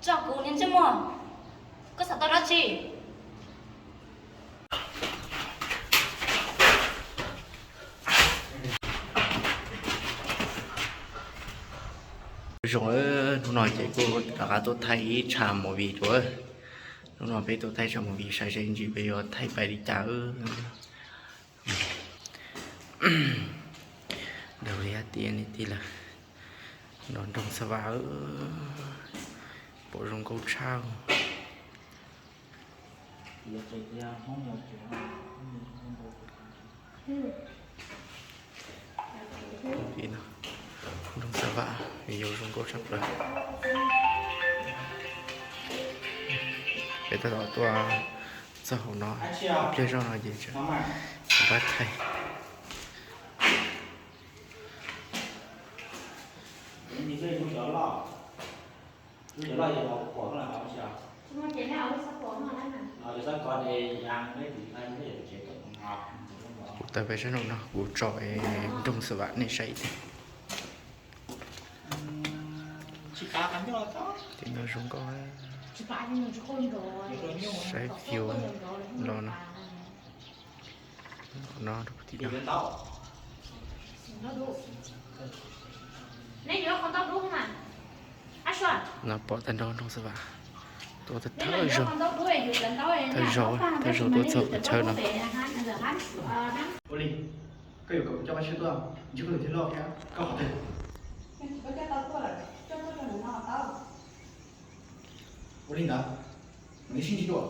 Tso kuv niag ntsej muag, koj xav tau dab tsi? Zoo, hnub no ces kuj rov qab tuaj thaij ib tsha movie dua. Hnub no peb tuaj thaij tsha movie saib seb ntsis peb yuav thaij pais li cas. Daug liab tiag li tiag lawm. Nrog nroog Xab Vam, pom zoo nkauj tshaj. Nroog Xab Vam yau zoo nkauj tshaj plaws. Peb tab tom tuaj txog hauv no, ib pliag zoj no ces tseem pab thaij. Kuv tawm pem sab nraum no kuv tso es nroog Xab Vam nej saib tias. Tim no zoo nkauj, saib view los no. No rau tim no. No pom tag nrho nroog Xab Vam tuaj thawj zaug, thawj zaug, thawj zaug tuaj txog qhov chaw no. Ua li, koj yuav kom kuv coj Qab Siab tuaj, ntshe koj lwm thiaj loj thiab, koj qhov twg? Ua li ntawd, mam li sib ntsib dua.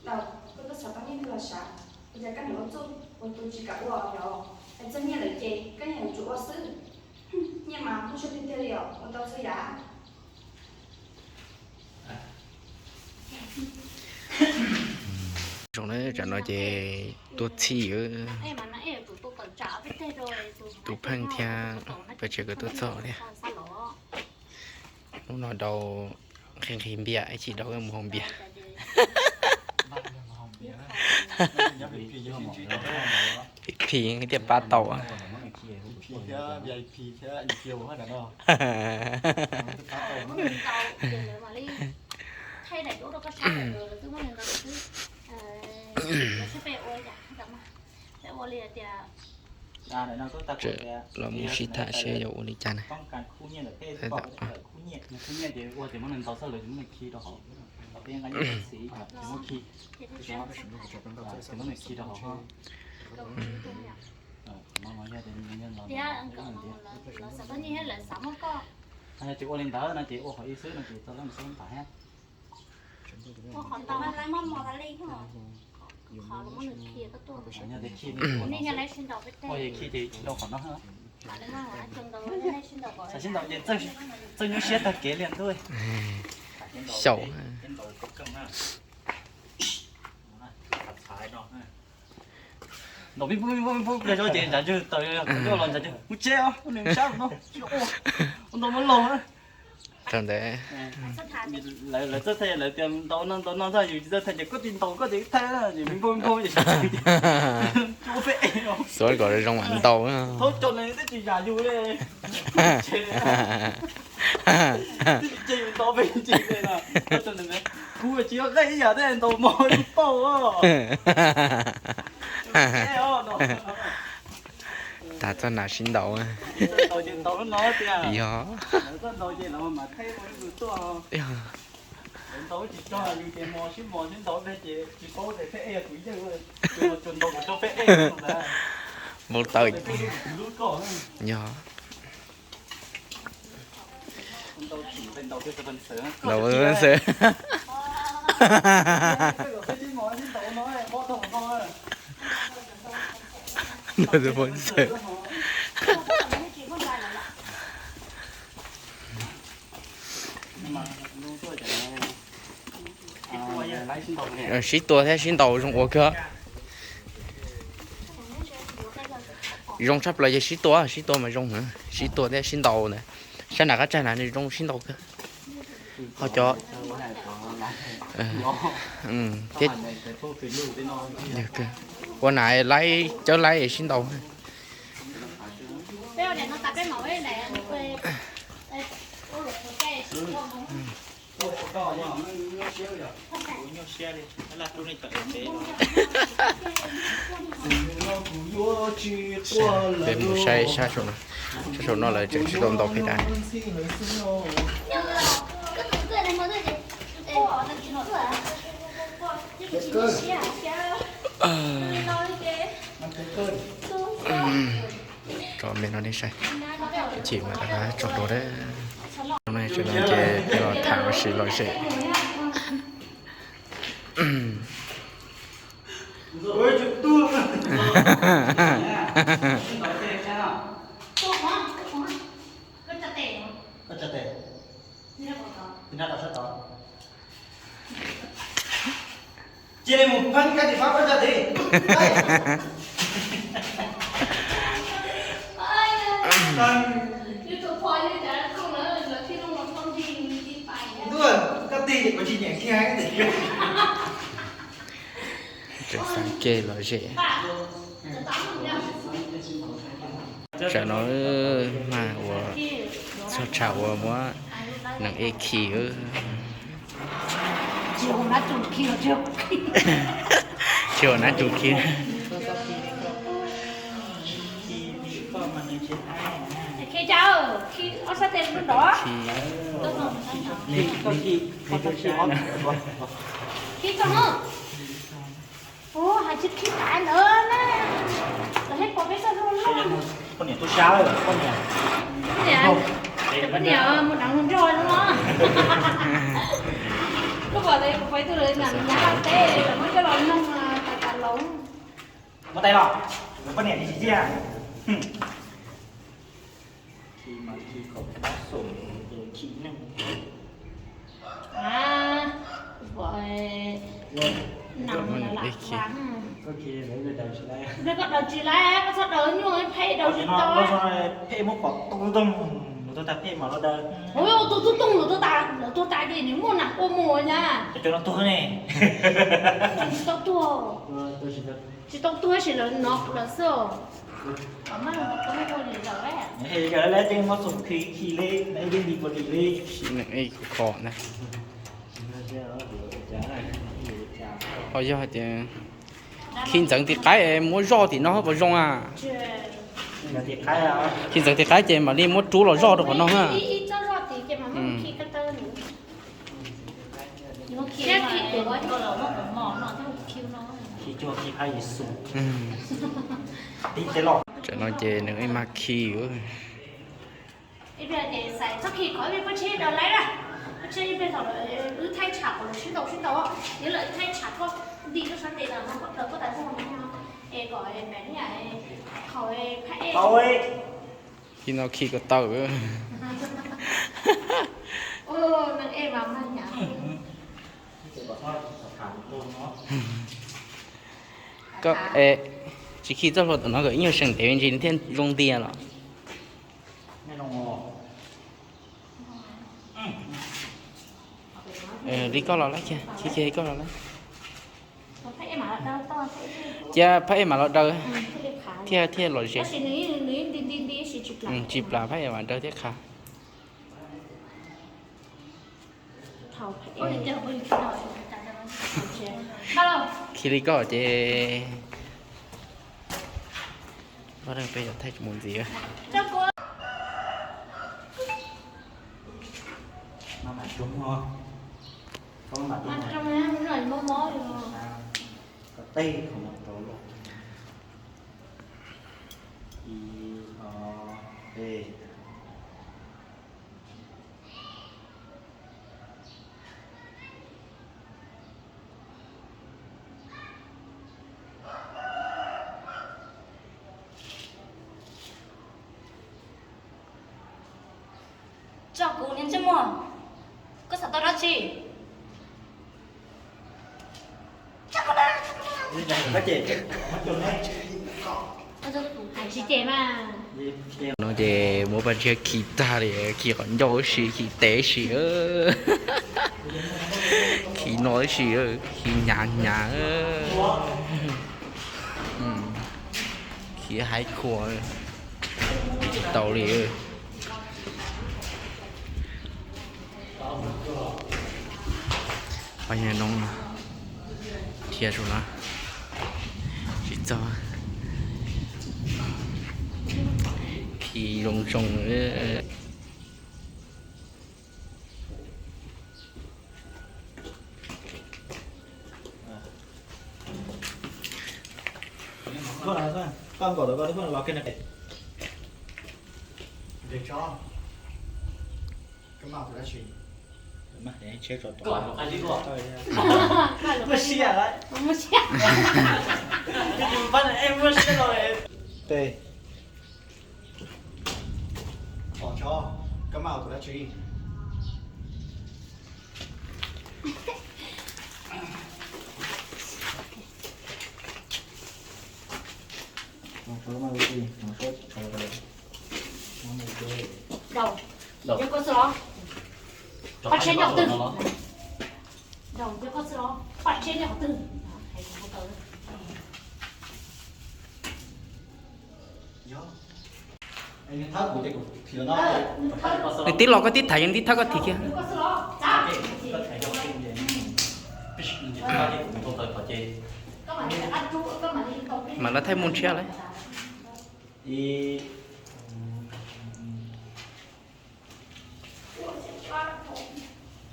Tau, koj twb xav tau nyiaj twg los sav, ua cas koj niam ua txuj ua tus tsis kam ua os yog? Hais txog nyiaj lawm ces koj yeej yuav tsum ua xwb. Nyiaj mas muaj siab tiag tiag li os, ua tau txhua yam. Zoo na, tsam no ces tuaj txhij tus pheej thiab peb tsev kwv tuaj txog thiab. Hnub no dau nqhis nqhis npias, ib chim dau wb mus haus npias. Phim tiaj pab tau. Los mus sib tham seb yuav ua li cas na. Tab tom Ces ua li ntawd no ces ua qhov ib xwb no ces txog leej xwb npam thiab. Ua ces khi ces tsis tau qhov no. Xav sib ntaus ces txawj nyuaj siab tag kev li ntuj. Xyaum. Ntaus pib pub pib pub pib pub ces ntshav ntswg taws yog los ntshav ntswg mus tsev os, nws sab no tsis ua, ua ntaus no los. Lawv txawj thaij, lawv tias ntaus no ntaus no txog yus tsis txawj thaij ces koj tsis ntaus koj tsis thaij ces pib pub pib pub ces xuav kom zoo mam ntaus. Thaub cov nws twb tsis yam yus li. Twb tsis cia yus ntaus peb ntsis li no. Kuv tsis yog qe ib yam thiab ntaus mos li pauj. Tas txoj nam sib ntaus. Yog. Npau taws. Yog. Ntaus xwb. Ntaus xwb. Sib tua thiab sib ntaus zoo ua kawg. Zoo tshaj plaws yog sib tua, sib tua mas zoo, sib tua thiab sib ntaus ntawd. Sab nram qab tsaig na nws zoo sib ntaus kawg. Ho cov thiab ua na laib, cawb laib sib ntaus. Peb mus saib sab saum no, sab saum no lawv tseem tsis tau ntaus pem dais. Tso me no nej saib, ib chim mam rov qab tso dua. Ces peb los tham ua si lom zem. Cia li mus pheeb kab tis fab koj caj tis. Ntuj, koj tig ces kuv tsis nyiam kiag tiag. Tseem xav ke lom zem. Tsam no mas ua txog tshav uas muab nees ej khi. Tsis ua nab tsuj khi. Khi cas, khi ob sab tes nrov. Khi tso no. Ua hais tsis khi tas ntawd na. Lawv hais pom peb txoj hlua loj. Poj niam tub sab, poj niam. Poj niam, poj niam mus deev hluas nraug no. Koj pom lawv kuv pais tus lawv nram nyab teb lawv muab coj los noog tas tas los. Muab tais los, lawv poj niam tsis txiaj. Khi mas khi kom mob xum, khi neeg. Koj khi lawv daws tsis laib, koj txhob daws nyuaj, phem daws tsis tau. Phem muab pom tau tau, lawv tuag tas phem mas los daws. Tus tuag tooj lawv tuag tas, lawv tuag tas ces nws muaj nam ua mus na. Cov no tuag ne. Tsis tau tuag. Tsis tau tuag tab sis lawv no lawv xwb. Yog lawv tej mob xum khi khi li, yeej li puas li li. Khi neeg ej kho na. Ho yog hais tias khi ntxeev tim qaib muab zoj tim no puas zoo a? Khi ntxeev tim qaib ces mam li muab rub los zoj rau qhov no na. Tam no ces nws ib mag khi. Ib pliag ces xaiv txoj khi qhov ib pliag pab tsheb daws laib na, pab tsheb ib pliag thaum wb thaij tshav qhov lawv sib ntaus sib ntaus, yog lawv thaij tshav koj nti lub sab tes no koj daws koj tais npog no es kom pem niam qhaum phab ej. Khi no khi ko taw. Neeg ej mas mag hnyav. Koj tsis khi txoj hlua tom no kom ib nyuag seem ntev me ntsis nws thiaj zoo ntiag los. Li koj los laib kiag, khi kiag li koj los laib. Cia phab ej mam los daws thiaj, thiaj lom zem. Tsis plam, phab ej mam daws thiab qha. Khi li koj ces peb yuav thaij mus ntxiv. Tso kuv niag ntsej muag, koj xav tau dab tsi? No ces muab Paj Tshiab khi tag li, khi qhov ncauj si, khi tes si, khi no si, khi hnyav hnyav, khi high core, tsis tau li. Qhov no dhia su no tsis txog, khi zoo zoo. Koj nkaum tau koj twb pheej los kiag no. Muaj siab lawm. Muaj siab. Muaj siab lawm. Tes. Ov, tso, koj maj ua tus dab tsi? Đầu. Đầu. Cho con số. Cho Paj Tshiab nyob qhov twg? Đầu cho con số. Paj Tshiab nyob qhov twg? Nws tib los koj tib thaiv yeej tib thawb koj thim kiag. Mas lawv thaij mus ntshiab lawm.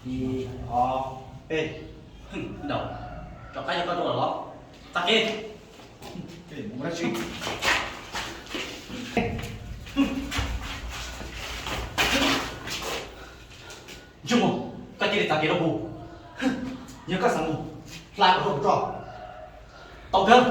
Ib, ob, peb. Đầu. Rov qab yog koj dua los? Tag kis. Ntsia mus, koj cia li txav kev rau kuv. Yog koj xav mus, hla kuv rau kuv tso. Tau kawg.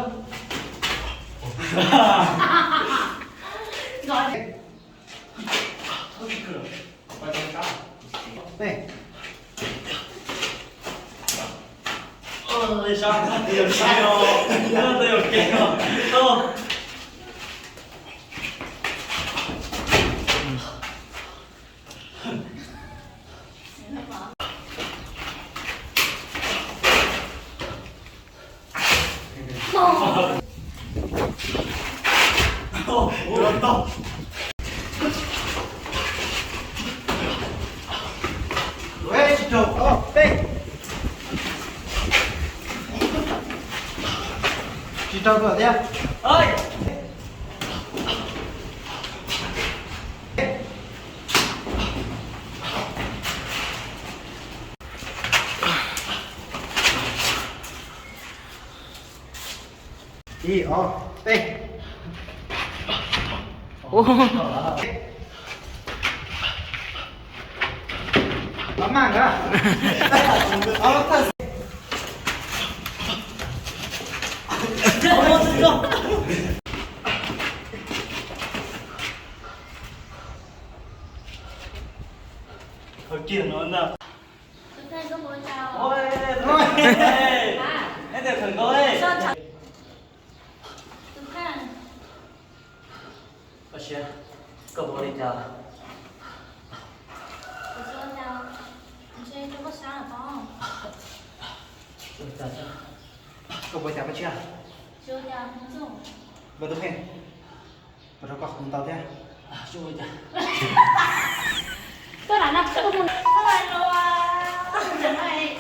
Tsis raug dua thiab. Ib, ob, peb. Los maj nkawd. Kiag no ntag. Tus kheej, koj puas ua cas? Ua, tus kheej, neb tias kawg nkaus li. Tus kheej, koj siab, koj puas ua li cas? Kuv tsis ua cas, ntshe rau koj sab los tau. Koj puas ua cas Paj Tshiab? Tsis ua cas, Npawg Tub Kheej. Puas rau koj qhov twg ntau thiab? Koj lam no, koj mus,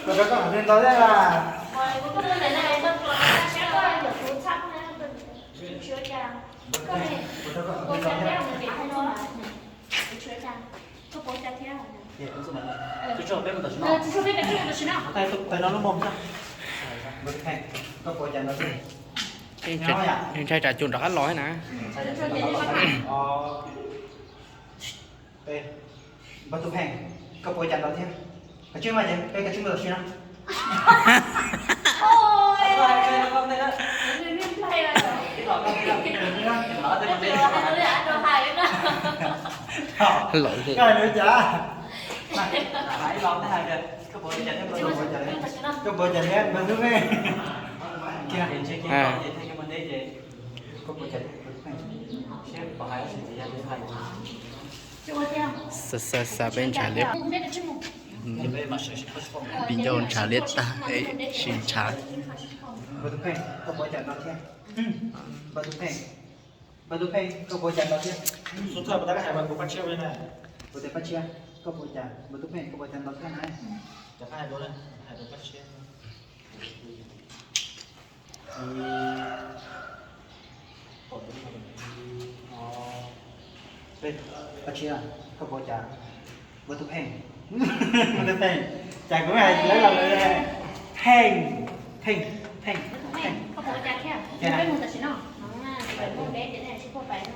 puas rau koj qhov twg ntau thiab? Puas rau koj qhov twg ntau thiab? Tus kheej, koj puas ua cas ntau thiab? Ntshai tsam cuag rov qab los na. Npawg Tub Kheej, koj puas ua cas ntau thiab? Kav tsij mas ces peb kav tsij mus tam sim no. Lawm li. Koj puas ua cas thiab Npawg Tub Kheej? Xav xav peb ntshav liab. Pib ncauj ntshav liab tag, sim ntshav. Peb, Paj Tshiab, koj puas ua cas? Npawg Tub Pheej, Npawg Tub Pheej, cas kuv hais lawv los lawv, Pheej, Pheej, Pheej, Pheej, koj puas ua cas thiab? Peb mus tam sim no, mus deb ces tsis pub pais no.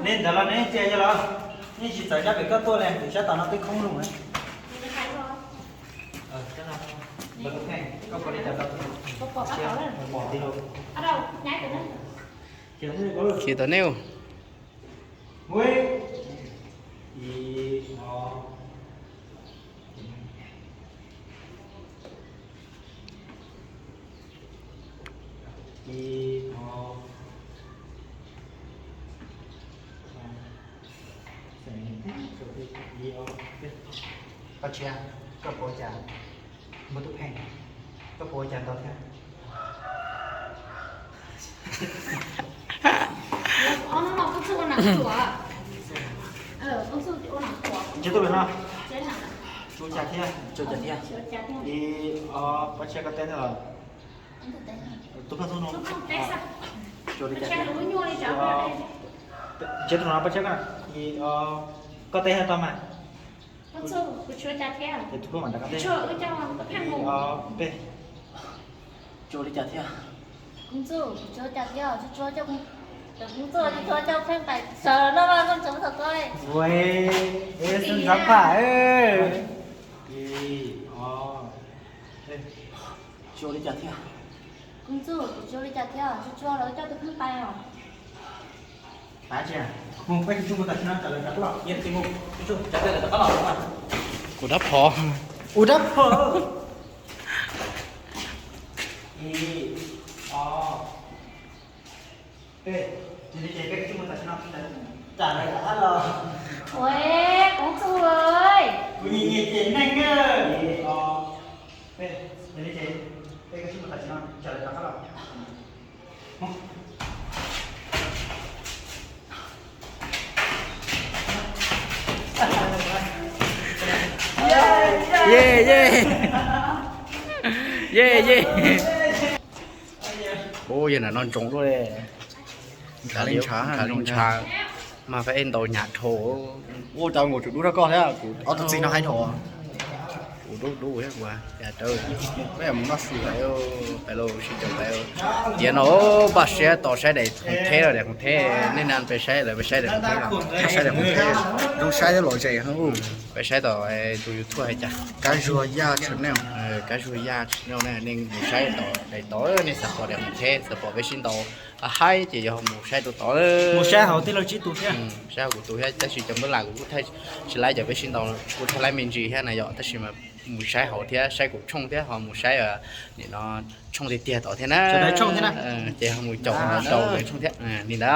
Neb ntawd los neb cia yog los, neb tsis txawv sab pem koj tuaj li, sab tom no twb khoob lug. Khi tau neb. Koj tsis, koj puas ua cas? Npawg Tub Pheej, koj puas ua cas ntau thiab? Ntsib tuaj pem no, tsis ua cas thiab, tsis ua cas thiab. Ib, ob, Paj Tshiab koj teb thiab los? Tub Pheej, tub no, tsis ua li cas thiab. Ntsib tuaj no Paj Tshiab, ib, ob, koj teb thiab tau mas. Ib, ob, peb, tsis ua li cas thiab. Ua, es xwb ntxov pam. Ib, ob, peb, tsis ua li cas thiab. Koj ntxub, kuv tsis ua li cas thiab, tsuas tsuas lawv coj tus kheej pais os. Pab tsis, mus peb tsis tsuj mus tam sim no, tsam lawv rov qab los, mus, mus, tsam lawv rov qab los. Ua dab phom, ua dab phom. Ib, ob, peb, yog li ces peb tsuj mus tam sim no, tsam lawv rov qab los. Ua, koj ntxub, kuv nyiam nyiam cem neeg. Ib, ob, peb, yog li ces peb tsuj mus tam sim no, tsam lawv rov qab los. Ye, ye. Ye, ye. Ua yog ntawm no ntsoov luaj li. Ntshav li ntshav, ntshav li ntshav. Mas peb ntau nyam dhau. Ua cas nkaus tseem dub rau koj thiab, kuv ob tug txiv no hais dhau. Kuv dub dub thiab kuv cas dawb. Peb mus noj su lawm, peb los sib caum peb. Tiam no npaj siab tos saib daim Hmoob Theb los daim Hmoob Theb, nej na peb saib lawv peb saib daim Hmoob Theb, saib daim Hmoob Theb, zoo saib thiab lom zem heev. Peb saib tom tus YouTube hais cas, Kab Zuag Yaj channel, Kab Zuag Yaj channel ne, nej mus saib tom daim tod nej xav pom daim Hmoob Theb xav pom peb sib ntaus haib ces yog mus saib rau tod. Mus saib hauv tij laug Tsib tus thiab, saib hauv kuv tus thiab, tab sis cov npawb las kuv kuj tsis laib cov peb sib ntaus, kuj tsis laib me ntsis thiab na yom, tab sis mas mus saib hauv thiab saib kuv tshooj thiab ho mus saib nim no tshooj tiag tiag tod thiab na. Ces ho mus caum rau lawv tshooj thiab li ntawd.